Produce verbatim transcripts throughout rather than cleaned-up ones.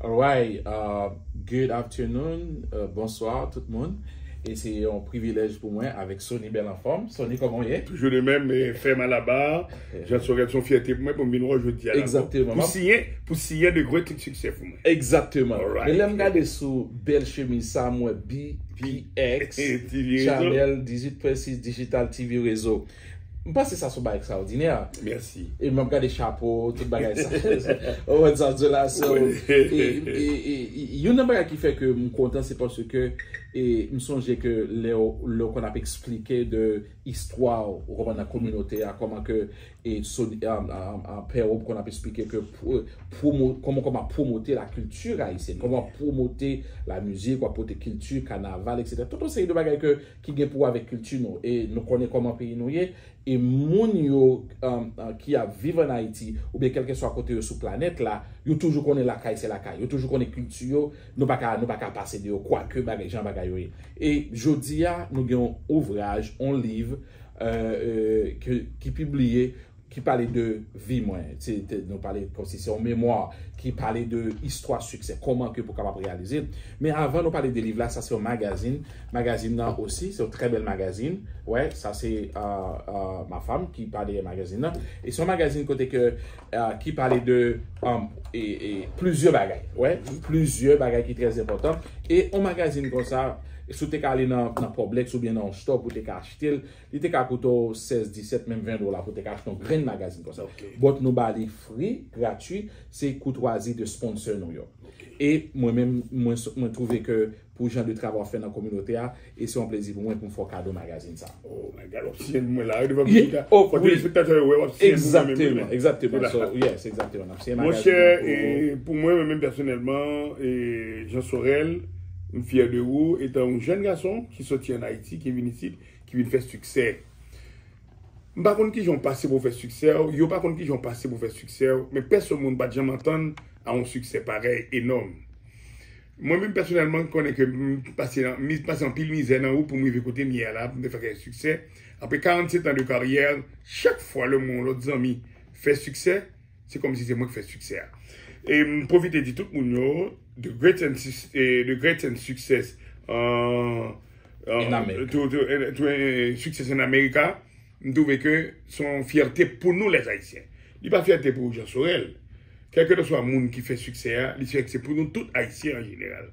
Alright, uh, good afternoon, uh, bonsoir tout moun. E se yon privilèj pou mwen avèk Sony Bèl Anfòm. Sony, kòman w ye? Toujou de menm, e fèm alaba. Jean Sorel, se yon fyète pou mwen pou m vin wè w jodi a la. Egzakteman. Pou siyen, pou siyen de great succès pou mwen. Egzakteman. Alright. Men lè m gade sou bèl chemiz sa, m wè B P X T V Rezo. Channel dizuit pwen sis Digital T V Rezo. M panse sa se yon bagay ekstraòdinè. Mèsi. E m ap gade chapo, tout bagay sa. Ou wè sa, de la, so, e, e, e, e, youn nan bagay ki fè ke m kontan, se paske, e, m sonje ke lè w, lè w konn ap eksplike de istwa w, ou konprann, nan kominote a, kòman ke, e, so, a, a, a, pè w konn ap eksplike ke pwo-, pwomo-, kòman, kòman pwomote la culture haïtienne, kòman pwomote la mizik, w ap pwote kilti, kanaval, etsetera. Tout yon seri de bagay ke, ki gen pou wè avèk kilti nou. E nou konnen kòman peyi nou ye. E moun yo, um, uh, ki ap viv ann Ayiti, oubyen kèlkeswa kote yo sou planèt la, yo toujou konnen lakay se lakay. Yo toujou konnen kilti yo, nou pa ka, nou pa ka pase de yo, kwake bagay, jan bagay yo ye. E jodi a, nou gen yon ouvraj, yon liv, euh, euh, ke, ki pibliye, ki pale de vi mwen. Se, te, nou pale kòmsi se yon memwa ki pale de istwa siksè, kòman ke pou kapab reyalize l. Men avan nou pale de liv la, sa se yon magazin. Magazin nan osi, se yon trè bèl magazin. Wè, sa se, euh, euh, ma femme ki pa dèyè magazin nan. E se yon magazin kote ke, euh, ki pale de, um, e, e, plizyè bagay. Wè, plizyè bagay ki trè enpòtan. E yon magazin konsa, si w te ka ale nan, nan Publix oubyen nan yon store pou w te ka achte l, li te ka koute w sèz, disèt, menm ven dola pou w te ka achte yon grenn magazin konsa. Ok. But nou ba li free, gratui, se koutwazi de sponsor nou yo. Ok. E mwen menm, mwen, mwen twouve ke pou jan de travay w ap fè nan kominote a, e se yon plezi pou mwen pou m fè w kado magazin sa. Oh my God, w ap siyen pou mwen la, wi, devan piblik la. Oh, fò telespektatè yo wè w ap siyen pou mwen menm, wi. Egzakteman, egzakteman. So, yes, egzakteman. N ap siyen magazin nan pou ou. Monchè, e pou mwen, mwen menm pèsonèlman, e Jean Sorel, m fyè de ou, etan yon jèn gason ki soti ann Ayiti, ki vin isit, ki vin fè siksè. M pa konn kijan w pase pou w fè siksè w, yo pa konn kijan w pase pou w fè siksè w, men pèsonn moun pa t janm antann a yon siksè parèy enòm. Mwen menm pèsonèlman, m konnen ke m pase nan, m pase anpil mizè nan wout pou m rive kote m ye a la, pou m te fè siksè. Apre karannsetan de karyè, chak fwa lè m wè yon lòt zanmi fè siksè, se kòmsi se mwen k fè siksè a. E m pwofite di tout moun yo, the great and sus-, eh, the great and success, uh, uh, in America. To, to, eh, to, eh, success in America, m twouve ke se yon fyète pou nou lèzayisyen. Li pa fyète pou Jean Sorel. Kèlkeswa moun ki fè siksè a, li fyète pou nou tout Ayisyen an jeneral.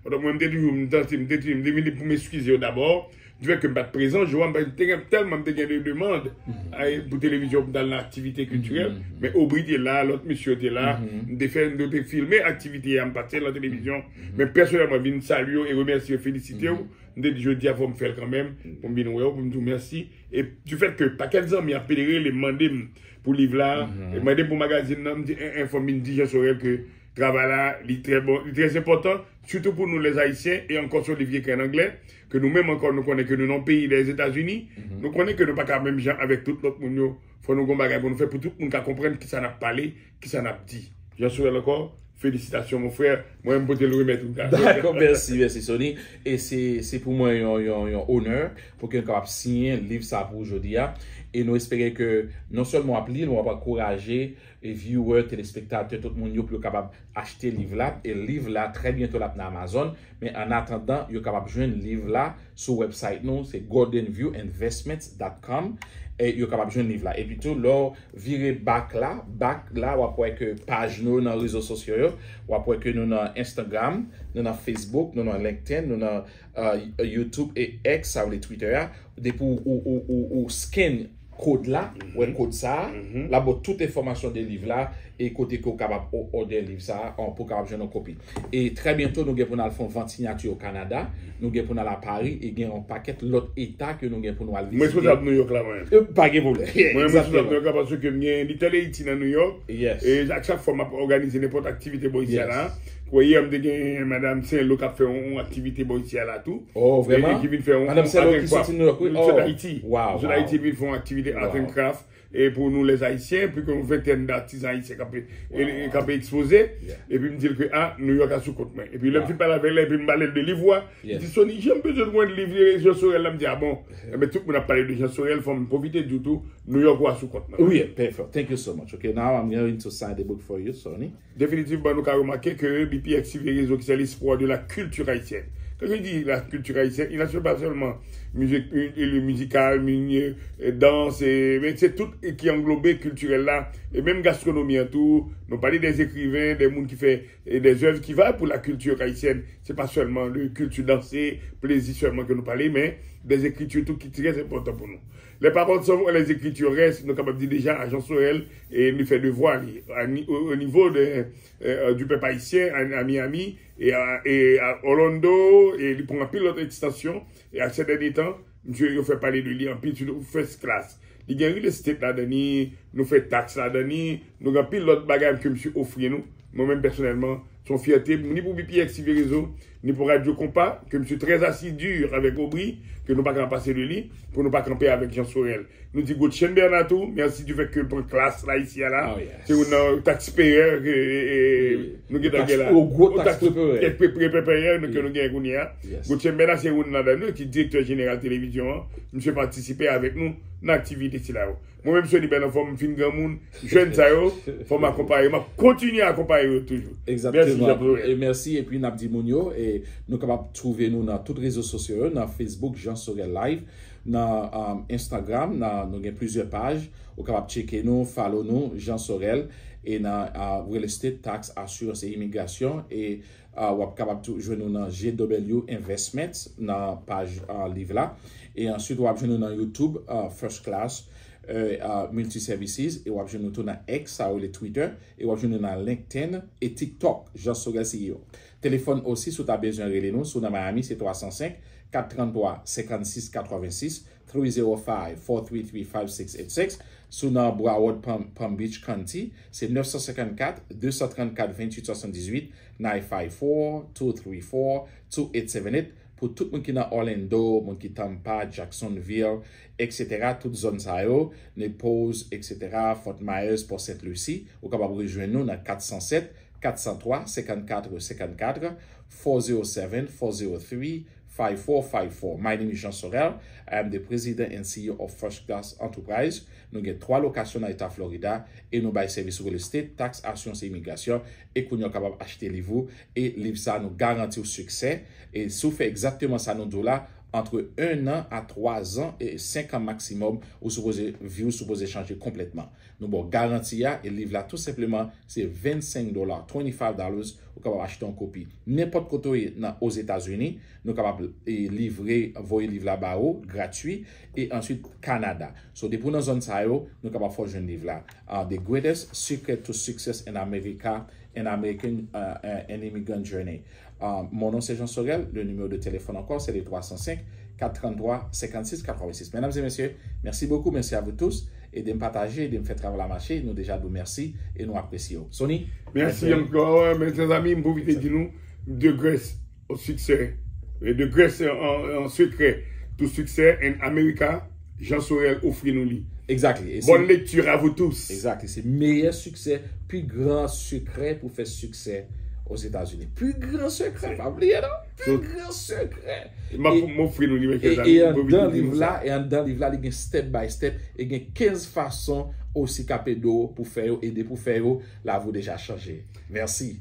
Donk mwen, m te toujou, m tante, m te toujou, m te vini pou m eskize yo dabò, du fait que m pa t prezan jou a, m pa t, te gen, tèlman m te gen de demann, ay, pou televizyon pou m t al nan aktivite kiltirèl, men Aubry te la, lòt mesye yo te la, m te fè, m te filme aktivite a, m pase l nan televizyon, men pèsonèlman vin salye w e remèsye w, felisite w, m te di jodi a fò m fè l kanmenm, pou m vin wè w, pou m di w mèsi. E du fait que pakèt zanmi ap pede rele m, mande m pou liv la, e mande m pou magazin nan, m di, en, en, fò m vin di Jean Sorel ke travay la, li trè bon, li trè enpòtan, sitou pou nou lèzayisyen, e ankò se yon liv ki ekri an anglè, ke nou menm ankò nou konnen ke nou nan peyi Lèzetazini, nou konnen ke nou pa ka menm jan avèk tout lòt moun yo, fò nou gon bagay pou nou fè, pou tout moun ka konprann kisa n ap pale, kisa n ap di. Jean Sorel ankò, felisitasyon mon frè, mwen menm pote l remèt ou. Dakò, mèsi, mèsi Sony. E se, se pou mwen yon, yon, yon onè pou ke n kapab siyen liv sa pou ou jodi a. E nou espere ke non sèlman w ap li l, men w ap ankouraje e viewer, telespektatè, tout moun yo pou yo kapab achte liv la. E liv la, trè byento l ap nan Amazon. Men an atandan, yo kapab jwenn liv la sou website nou, se golden view investments dot com. E yo kapab jwenn liv la. Epi tou, lè w vire back la, back la, w ap wè ke paj nou nan rezo sosyo yo. W ap wè ke nou nan Instagram, nou nan Facebook, nou nan LinkedIn, nou nan, euh, YouTube e X, sa vle Twitter a. Depi w, w, w, w, w scan kòd la, wè kòd sa a, l ap ba w tout enfòmasyon de liv la e kote ke w kapab o-, òdè liv sa a, an, pou w kapab jwenn yon kopi. E trè byento, nou gen pou n al fè yon vant siyati o Kanada, nou gen pou n al a Pari, e gen yon pakèt lòt eta ke nou gen pou nou al vizite. Mwen responsab New York la, mwen. E, pa gen pwoblèm. Mwen responsab New York la, paske m gen Little Haiti nan New York. Yes. E ak chak fwa m ap òganize nenpòt aktivite bò isi a la, kwè yè m te gen madanm Saint-Lô k ap fè yon, yon aktivite bò isi a la tou. Oh, vrèman? E ki vin fè yon, yon art and craft. Madanm Saint-Lô ki soti New York, wi. Li sot Ayiti. Wow, wow. Li sot Ayiti, vin fè yon aktivite art and craft. e pou nou lèzayisyen, pli ke yon ventèn datizan ayisyen k ap, e, e, k ap ekspoze. Epi m di l ke, a, New York a sou kont mwen. Epi lè m fin pale avè l la, epi m pale l de liv ou a, li di, Sony, jan m bezwen jwenn liv Jean Sorel la, m di, a bon. Enben, tout moun ap pale de Jean Sorel, fò m pwofite di w tou, New York ou a sou kont mwen. Oui, perfect. Thank you so much. Okay, now I'm going to sign the book for you, Sony. Definitivman, nou ka remake ke B P X T V Réseau, ki se lespwa de la kilti ayisyèn. Kan je di la kilti ayisyèn, il n'assure pas seulement musique, euh, le musical, mini, euh, dans, euh, men se tout ki anglobe kiltirèl la, e menm gastronomi an tou, nou pale des écrivains, des moun ki fè, e des œuvres qui valent pour la culture haïtienne. Se pa sèlman le kilti danse, plezi sèlman ke nou pale, men des écritures tou ki trè enpòtan pou nou. Les paroles sont, les écritures restent, nou kapab di deja, a Jean Sorel, e li fè devwa li, a ni-, o, o nivo de, euh, du pèp ayisyen, a, a Miami, e a, e a Orlando, e li pran anpil lòt ekstansyon, e a se dènye tan, misye yo fè pale de li anpil, sitou First Class. Li gen real estate ladan li, nou fè taks ladan li, nou gen anpil lòt bagay ke misye ofri nou. Mwen menm pèsonèlman, se yon fyète ni pou B P X T V Réseau, ni pou Radio Compas, ke misye trè asidi avèk Aubry, ke nou pa ka pase de li, pou nou pa kanpe avèk Jean Sorel. Nou di Gotchen Bernard tou, mèsi du fait ke l pran klas la isi a la. Se youn nan taxpayer ke, e, e, nou gentan gen la. Gwo tax preparer ke nou gen kounye a. Gotchen Bernard se youn nan nou ki direktè jeneral televizyon an. Misye patisipe avèk nou nan aktivite sila yo. Mwen menm Sony bèl anfòm, m fin granmoun, jèn sa yo, fò m akonpaye, m ap kontinye akonpaye yo toujou. Mèsi Jean Sorel. E mèsi, epi n ap di moun yo, e nou kapab twouve nou nan tout rezo sosyo yo, nan Facebook Jean Sorel Live, nan, um, Instagram, nan, nou gen plizyè paj, ou kapab tcheke nou, follow nou, Jean Sorel, e nan, uh, Real Estate, Tax, Assurance e Imigrasyon, e, uh, w ap kapab tou jwenn nou nan G W Investments, nan paj, uh, liv la. E answit, w ap jwenn nou nan YouTube, uh, First Class, uh, uh, Multi Services, e w ap jwenn nou tou nan X, sa yo rele Twitter, e w ap jwenn nou nan LinkedIn e TikTok, Jean Sorel C E O. Telefòn osi, si w ta bezwen rele nou, si w nan Miami, se twa san senk, kat tranntwa, senkannsis katrevensis, three zero five, four three three, five six eight six. Si w nan Broward, Palm, Palm Beach County, se nèf san senkannkat, de san trannkat, venntuit swasanndizuit, nine five four, two three four, two eight seven eight. Pou tout moun ki nan Orlando, moun ki Tampa, Jacksonville, et cetera, tout zòn sa yo, Naples, et cetera, Fort Myers, Port Sainte Lucie, ou kapab rejwenn nou nan kat san sèt, kat san twa, senkannkat, senkannkat, four zero seven, four zero three, five four five four. My name is Jean Sorel. I am the president and C E O of First Class Enterprise. Nou gen twa lokasyon nan eta Florida e nou bay sèvis real estate, tax, assurance e imigrasyon. E kounye a w kapab achte liv ou. E liv sa nou garanti w siksè. E si w fè egzakteman sa nou di w la, entre un an à trois ans e cinq ans maximum, ou sipoze, vi w sipoze chanje konplètman. Nou ba w garanti a, e liv la tou senpleman se vennsenk dola, twenty-five dollars, ou kapab achte yon kopi. Nenpòt kote w ye nan Ozetazini, nou kapab, e, livre, voye liv la ba ou, gratui, e answit Kanada. So, depi w nan zòn sa yo, nou kapab fè w jwenn liv la. Uh, The Greatest Secret to Success in America, an American, uh, uh, an Immigrant Journey. Uh, mon nom c'est Jean Sorel. Le numéro de téléphone encore, c'est le trois cent cinq, quatre trente-trois, cinquante-six quatre-vingt-six. Mesdames et messieurs, merci beaucoup. Merci à vous tous. Ede m pataje, ede m fè travay la mache. Nou deja di w mèsi e nou apresye w. Sony? Mèsi ankò. Mèsi zanmi, m pwofite di nou, The Greatest Secret, The Greatest, uh, uh, Secret to Success in America, Jean Sorel ofri nou li. Exactly. Bonne lecture à vous tous. Exactly. Se meyè siksè, pi gran sekrè pou fè siksè Ozetazini. Pi gran sekrè, pa bliye non. Pi gran sekrè. M ap, m ofri nou li, mes chers amis. E anndan liv la, e anndan liv la, li gen step by step, e gen kenz fason osi k ap ede w pou fè yo, ede pou fè yo, lavi w deja chanje. Mèsi.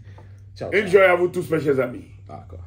Ciao, ciao. Enjoy à vous tous, mes chers amis. Dakò.